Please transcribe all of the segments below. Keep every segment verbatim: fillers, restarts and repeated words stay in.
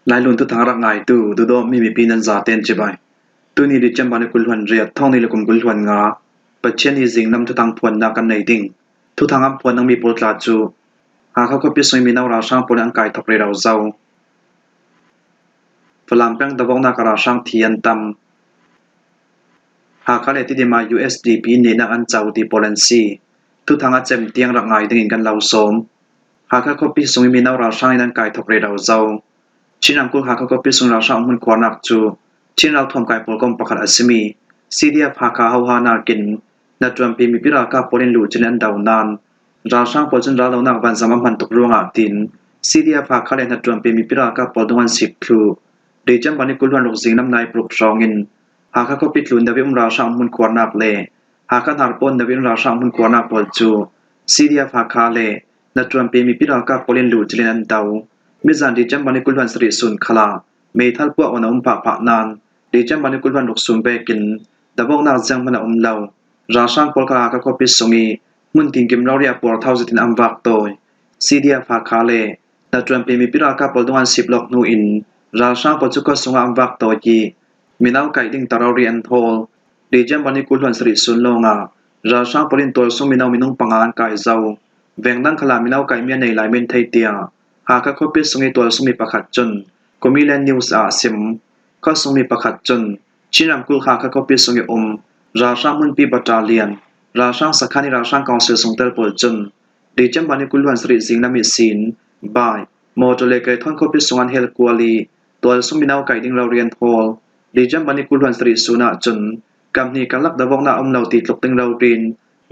Lailun thuthang rak ngaitu, duhdawtmi mipi nan zaten cibai. Tuni December ni kul hluan riat, thawng ni le kum kul hluan nga, Pathian ni zinglam thuthang phuanna kan nei ding. Thuthang an phuan dingmi pawl tla cu, Hakha khuapi sung mino ralhrang pawl in an kai thawk rero zo. Falam peng davawknak ah ralhrang thi an tam. Hakha le Tidim ah U S D P in nehnak an co ti pawl an si. Thuthang a cem tiang rak ngai dingin kan lo sawm. Hakha khuapi sung mino ralhrang in an kai thawk rero zo. Chin ramkulh Hakha khuapi sung ralhrang umhmun khuarnak cu Chin ralthuam kai pawl kong pakhat a simi C D F Hakha hohanak in hnaṭuanpi mipi ralkap pawl in luhcil in an do nain ralhrang pawl cun raldonak vanzam a hman tuk ruangah tiin C D F Hakha le hnaṭuanpi mipi ralkap pawl dung an sip thluh. December ni kul hluan ruk zinglam nai paruk hrawngin Hakha khuapi tlun David um ralhrang umhmun khuarnak le Hakha Hnarpawn David um ralhrang umhmun khuarnak pawl cu C D F Hakha le hnaṭuanpi mipi ralkap pawl in luhcil in an do. Mizan December ni kul hluan sarih sun khalah meithal puak on a um phahphah nain December ni kul hluan ruk sun vekin davawknak zianghman a um lo. Ralhrang pawl kha Hakha khuapi sung i hmun tinkim rori ah puarthau zetin an vak tawi. C D F Hakha le hnaṭuanpi mipi ralkap pawl dung an sip lawk hnu in ralhrang pawl cu khuasung ah an vak tawi i mino kaih ding ta rori an hawl. December ni kul hluan sarih sun lawngah ralhrang pawl in tualsung mino minung panga an kai zo. Vengdang khalah mino kaihmi a nei lai men thei tiah Hakha khuapi sung i tualsungmi pakhat cun Kumilen News ah a sim. Khuasungmi pakhat cun Chin ramkulh Hakha khuapi sung i um ralhrang hmunpi battalion, ralhrang sakhan i ralhrang council sungtel pawl cun December ni kul hluan sarih zinglam ihsin bike, motor le kei thawn khuapi sung an hel kual i tualsung mino kaih ding rori an hawl. December ni kul hluan sarih sun ah cun kamhni karlak davawknak a um lo ti tluk ding rori in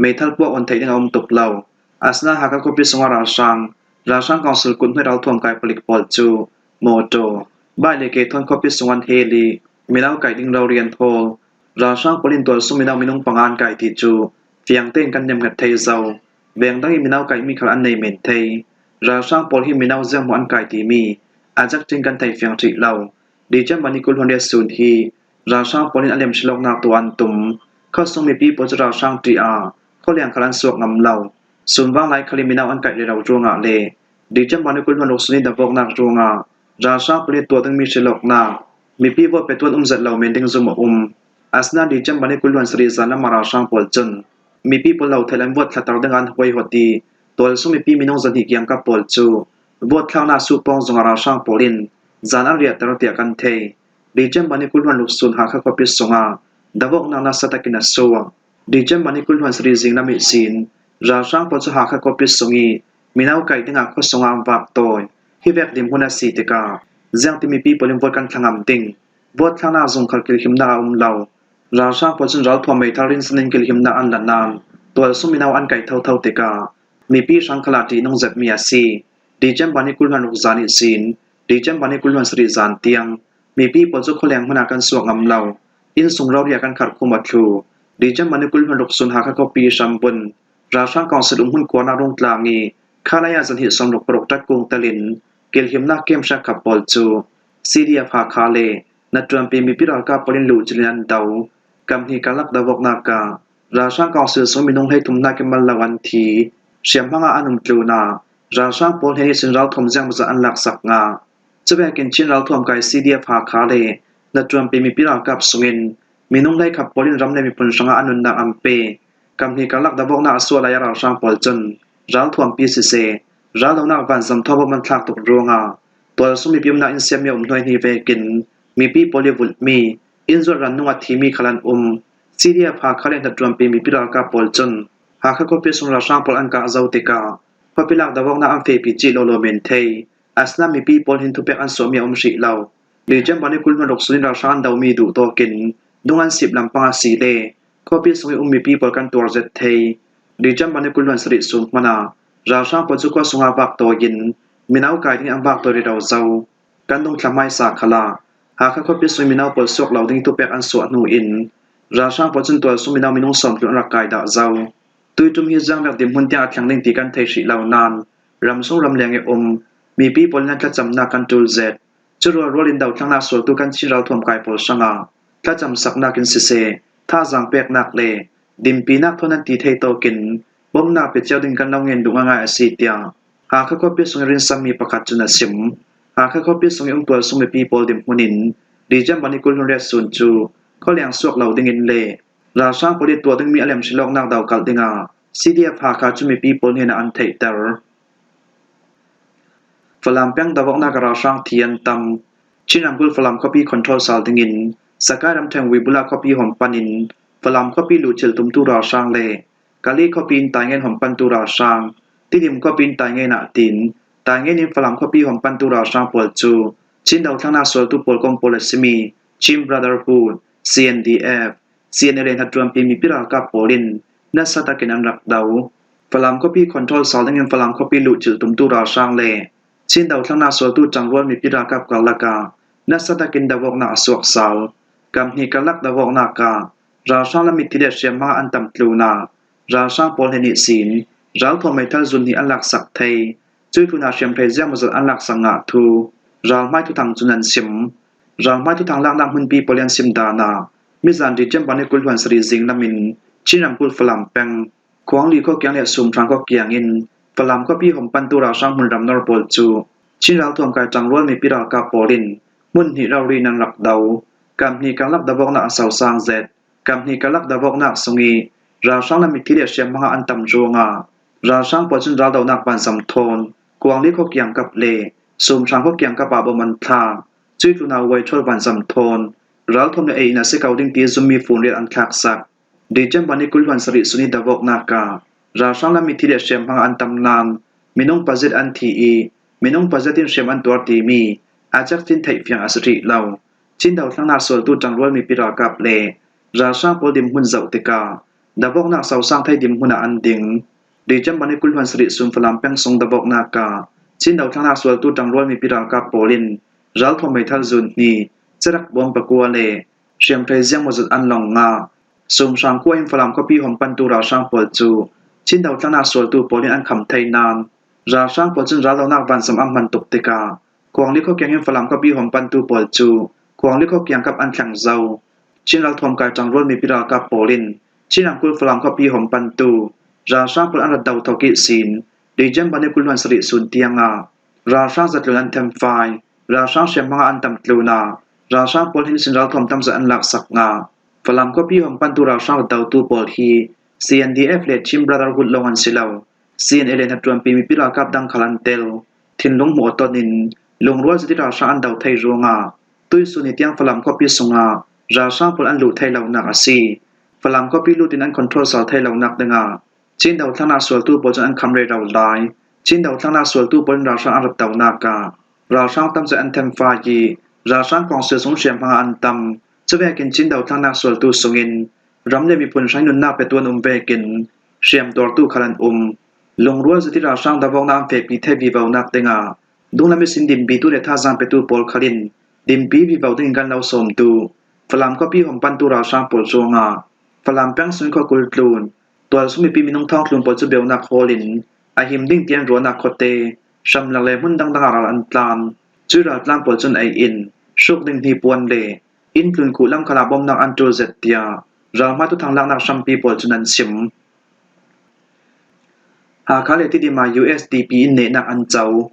meithal puak on theih ding a um tuk lo. Asinain Hakha khuapi sungah ralhrang, ralhrang council kuthnuai ralthuam kai palik pawl cu motor, bike le kei thawn khuapi sung an hel i mino kaih ding rori an hawl. Ralhrang pawl in tualsung mino minung panga an kai ti cu fiang tein kan nemhnget thei zo. Vengdang i mino kaihmi khal an nei men thei. Ralhrang pawl hi mino zianghmuh an kai timi a zak cin kan thei fiang ṭhih lo. December ni kul hluan riat sun hi ralhrang pawl in a lem hrilawknak tuah an tum. Khuasung mipi pawl cu ralhrang ṭih ah khualiang khal an suak ngam lo. Sunvang lai khal i mino an kaih rero ruangah le December ni kul hluan ruk sun i davawknak ruangah ralhrang pawl i tuah dingmi hrilawknak, mipi vote petu an um zet lo men ding zum a um. Asinain December ni kul hluan sarih zan lam ah ralhrang pawl cun mipi pawl lo theih an vote thlater dingah an huaihawt i tualsung mipi minung zahnih kiangkap pawl cu vote thlaknak suhpawng zongah ralhrang pawl in zan an riahter tiah kan thei. December ni kul hluan ruk sun Hakha khuapi sungah davawknak nasa takin a suak. December ni kul hluan sarih zinglam ihsin ralhrang pawl cu Hakha khuapi sung i mino kaih dingah khuasung ah an vak tawi. Hi vek dinhmun a si tikah ziangtin mipi pawl in vote kan thla ngam ding? Vote thlaknak zung khal kilhimnak a um lo. Ralhrang pawl cun ralthuam meithal rinsan in kilhimnak an la nain tualsung mino an kaih thotho tikah mipi hrang khalah ṭihnung zetmi a si. December ni kul hluan ruk zan ihsin December ni kul hluan sarih zan tiang mipi pawl cu khualiang hmanh ah kan suak ngam lo. Innsung rori ah kan kharkhum a thlu. December ni kul hluan ruk sun Hakha khuapi Hrambun ralhrang council umhmun khuarnak rungtlang i khalai ah zahnih sawmruk paruk ṭatkung telin kilhimnak kem hriakkhap pawl cu C D F Hakha le hnaṭuanpi mipi ralkap pawl in luhcil in an do. Kamhni karlak davawknak ah ralhrang council sung minung hleithum hna kimal lo an thi. Hriamhmang ah an um tlun ah ralhrang pawl hnen ihsin ralthuam ziangmazat an laksak ngah. Cuvekin Chin ralthuam kai C D F Hakha le hnaṭuanpi mipi ralkap sungin minung hleikhat pawl in ram le miphun hrangah an nunnak an pe. Kamhni karlak davawknak a suah lai ah ralhrang pawl cun ralthuampi siseh, raldonak vanzam thawn bom an thlak tuk ruangah tualsung mipi umnak innsiatmi a um hnuai hnih vekin mipi pawl i vulhmi, inn zuat ran nung a thimi khal an um. C D F Hakha le hnaṭuanpi mipi ralkap pawl cun Hakha khuapi sung ralhrang pawl an kah zo tikah khuapi lak davawknak an fehpi cih lawlaw men thei. Asinain mipi pawl hin thupek an suahmi a um hrih lo. December ni kul hluan ruk sun in ralhrang an domi duh tawkin dung an sip lampang a si le khuapi sung i um mipi pawl kan tuar zet thei. December ni kul hluan sarih sun hmanh ah ralhrang pawl cu khua sungah vak tawi in mino kai ding an vak tawi rero zo. Kan dungthla hmaisa khalah Hakha khuapi sung i mino pawl suak lo ding i thupek an suah hnu in ralhrang pawl cun tualsung mino minung sawmtluk an rak kai dah zo. Tuiṭum hi ziangvek dinhmun tiang a thleng ding ti kan thei hrih lo nain ramsung ramleng i um mipi pawl in an thlacamnak kan ṭul zet. Cu rualrual in dothlennak sualtu kan Chin ralthuam kai pawl hrangah thlacamsaknak in siseh, thazaang peknak le dinpinak thawn an ti thei tawkin bomnak pe cio ding kan lo ngen duh ngaingai a si, tiah Hakha khuapi sung i rinsanmi pakhat cun a sim. Hakha khuapi sung i um tual sung mipi pawl dinhmun in December ni kul hluan riat sun cu khualiang suak lo dingin le ralhrang pawl i tuah dingmi a lem hrilawknak dokalh dingah C D F Hakha cu mipi pawl hnenah an theihter. Falam peng davawknak ah ralhrang thi an tam. Chin ramkulh Falam khuapi control sal dingin Sakai ramṭhen Wibula khuapi hawm panin Falam khuapi luhchilh tumtu ralhrang le Kali khuapi in Taingen hawm pantu ralhrang, Tidim khuapi in Taingen ah tin Taingen in Falam khuapi hawm pantu ralhrang pawl cu Chin dothlennak sualtu pawl kong pawl a simi Chin Brotherhood, C N D F, C N L A hnaṭuanpi mipi ralkap pawl in nasa takin an rak do. Falam khuapi control sal dingin Falam khuapi luhchilh tumtu ralhrang le Chin dothlennak sualtu ṭangrual mipi ralkap karlak ah nasa takin davawknak a suak sal. Kam hnih karlak davawknak ah ralhrang lam mithi le hriamhma an tam tlunah ralhrang pawl hnen ihsin ralthuam meithal zun hnih an laksak thei. Cuih tlunah hriamhrei ziangmawzat an laksak ngah thu ralhmai thuthang cun an sim. Ralhmai thuthang laknak hmunpi pawl i an sim dan ah mizan December ni kul hluan sarih zing lamin Chin ramkulh Falam peng Khuangli khuakiang le Sumhrang khuakiang in Falam khuapi hawm pantu ralhrang hmunram nor pawl cu Chin ralthuam kai ṭangrual mipi ralkap pawl in hmun hnih rori in an rak do. Kam hnih karlak davawknak a sosang zet. Kam hnih karlak davawknak sung i ralhrang lam mithi le hriamhma an tam ruangah ralhrang pawl cun raldonak vanzam thawn Khuangli khuakiang kap le Sumhrang khuakiang kap ah bom an thlak. Cuih tlunah uai ṭhual vanzam thawn ralthuam le ei in a si ko ding ti zummi fun riat an thlaksak. December ni kul hluan sarih sun i davawknak ah ralhrang lam mithi le hriamhma an tam nain minung pazet an thi i minung pazet in hriam an tuar timi a cekcin theih fiang a si rih lo. Chin dothlennak sualtu ṭangrual mipi ralkap le ralhrang pawl dinhmun zoh tikah davawknak sosang thei dinhmun ah an ding. December ni kul hluan sarih sun Falam peng sung davawknak ah Chin dothlennak sualtu ṭangrual mipi ralkap pawl in ralthuam meithal zun hnih, cerak bawm pakua le hriamhrei ziangmawzat an long ngah. Sumhrang khua in Falam khuapi hawm pantu ralhrang pawl cu Chin dothlennak sualtu pawl in an kham thei nain ralhrang pawl cun raldonak vanzam an hman tuk tikah Khuangli khuakiang in Falam khuapi hawm pantu pawl cu Khuangli khuakiang kap an thleng zo. Chin ralthuam kai ṭangrual mipi ralkap pawl in Chin ramkulh Falam khuapi hawm pantu ralhrang pawl an rak do thok ihsin December ni kul hluan sarih sun tiangah ralhrang zatlun an themfai. Ralhrang hriamhma an tam tlunah ralhrang pawl hnen ihsin ralthuam tamzet an laksak ngah. Falam khuapi hawm pantu ralhrang rak dotu pawl hi C N D F le Chin Brotherhood lawng an si lo. C N L A hnaṭuanpi mipi ralkap dang khal an tel. Thinlung hmuh a ton in lungrual zet i ralhrang an do thei ruangah tuihsun ni tiang Falam khuapi sungah ralhrang pawl an luh thei lonak a si. Falam khuapi lut in an control sal thei lonak dingah Chin dothlennak sualtu pawl cun an kham rero lai. Chin dothlennak sualtu pawl in ralhrang an rak donak ah ralhrang tamzet an themfai i ralhrang kawngsil sung hriamhma an tam. Cuvekin Chin dothlennak sualtu sungin ram le miphun hrang nunnak petu an um vekin hriamtuartu khal an um. Lungrual zet i ralhrang davawknak an fehpi thei vivonak dingah dunglam ihsin dinpitu le thazaang petu pawl khal in dinpi vivo dingin kan lo sawmtu Falam khuapi hawm pantu ralhrang pawl ruangah Falam peng sung khua kul tlun tualsung mipi minung thawngtlun pawl cu beunak hawl in a him ding tian ruahnak khuate hramlak le hmun dangdang ah ral an tlan. Cuih raltlan pawl cun ei in hruk ding hnipuan le inn tlun khuh lam khalah bawmnak an ṭul zet tiah ralhmai thuthang laknak hrampi pawl cun an sim. Hakha le Tidim ah U S D P in nehnak an co.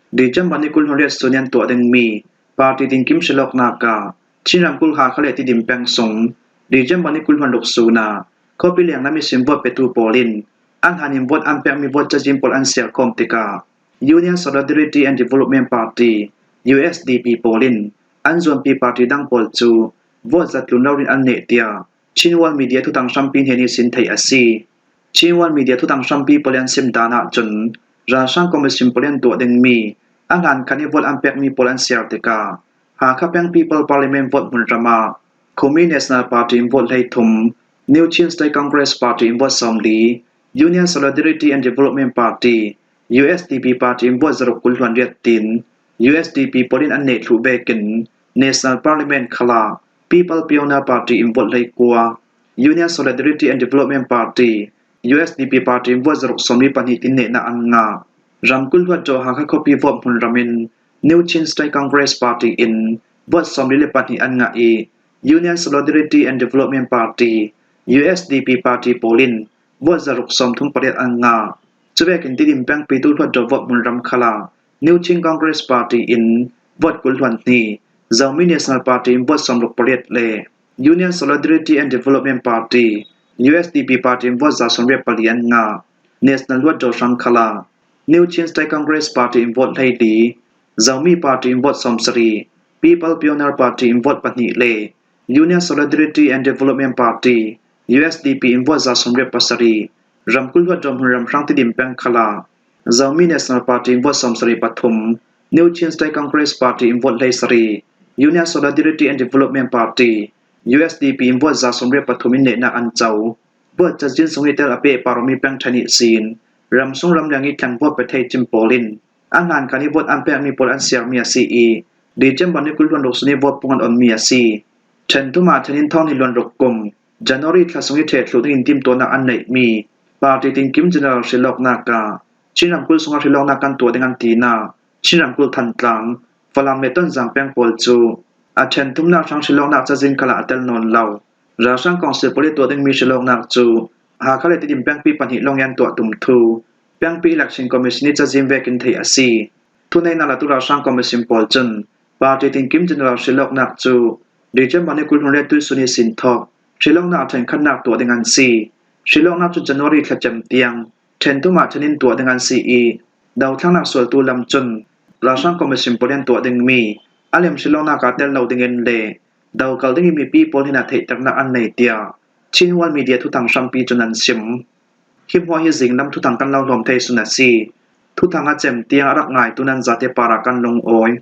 December ni kul hluan riat sun i an tuah dingmi party tinkim hrilawknak ah Chin ramkulh Hakha le Tidim peng sung December ni kul hluan ruk sun ah khuapi lenglam ihsin vote petu pawl in a hlan in vote an pekmi vote cazin pawl an siar khawm tikah Union Solidarity and Development Party, U S D P, pawl in an zuanpi party dang pawl cu vote zatlun loin an neh tiah Chin World Media thuthang hrampi hnen ihsin theih a si. Chin World Media thuthang hrampi pawl i an sim dan ahcun ralhrang commission pawl i an tuah dingmi a hlan khan i vote an pekmi pawl an siar tikah Hakha peng People Parliament vote hmunram ah Khumi National Party in vote hleithum, New Chin State Congress Party in vote sawmli, Union Solidarity and Development Party, U S D P, party in vote zaruk kul hluan riat tin U S D P pawl in an neh thluh vekin National Parliament khalah People Pioneer Party in vote hleikua, Union Solidarity and Development Party, U S D P, party in vote zaruk sawmli pahnih tin nehnak an ngah. Ramkulh hluat dawh Hakha khuapi vote hmunram in New Chin State Congress Party in vote sawmli le pahnih an ngah i Union Solidarity and Development Party, U S D P, party pawl in vote zaruk sawmthum pariat an ngah. Cuvekin Tidim pengpi tu hluat dawh vote hmunram khalah New Chin Congress Party in vote kul hluan hni, Zomi National Party in vote sawmruk pariat le Union Solidarity and Development Party, U S D P Party in vote za sawmriat pali an ngah. National Luat Do Hrang Khala, New Chin State Congress Party in vote hleili, Zomi Party in vote sawmsari, People Pioneer Party in vote pahnih le Union Solidarity and Development Party, U S D P in vote za sawmriat pasari, Ramkulhluat Dawmhmun Ramhrang Tedim Peng Khala, Zomi National Party in vote sawmsari pathum, New Chin State Congress Party in vote hleisari, Union Solidarity and Development Party, U S D P in vote za sawmriat pathum in neihnak an co. Vote cazin sung i tel a pehpar awmi peng ṭhen ihsin, ramsung ramleng i thleng vote pe thei cin pawl in a hlankan i vote an pekmi pawl an siarmi a si i, December ni kul hluan ruk sung i vote pung an onmi a si. Ṭhen thum ah ṭhen in thawng hnih hluan ruk kum, January thla sung i ṭheh thluh dingin timtuahnak an neihmi party tinkim general hrilawknak ah Chin ramkulh sungah hrilawknak kan tuah ding an tinak Chin ramkulh Thantlang, Falam le Tonzang peng pawl cu a ṭhen thumnak hrang hrilawknak cazin khalah a tel nawn lo. Ralhrang Council pawl i tuah dingmi hrilawknak cu Hakha le Tedim pengpi pahnih lawng i an tuah tum thu Pengpi Election Commission i cazin vekin theih a si. Thuneihnak latu ralhrang commission pawl cun party tinkim general hrilawknak cu December ni kul hluan le tuihsun ihsin thawk hrilawknak a ṭhenkhatnak tuah ding an si. Hrilawknak cu January thla cem tiang ṭhen thum ah ṭhen in tuah ding an si i, dothlennak sualtu lam cun ralhrang commission pawl in tuah dingmi a lem hrilawknak a tel lo dingin le dokal dingin mipi pawl hnenah theihternak an nei, tiah Chin World Media thuthang hrampi cun an sim. Hi hmuah hi zinglam thuthang kan lo hlawm thei sun a si. Thuthang a cem tiang a rak ngaitu nan zate parah kan lungawi.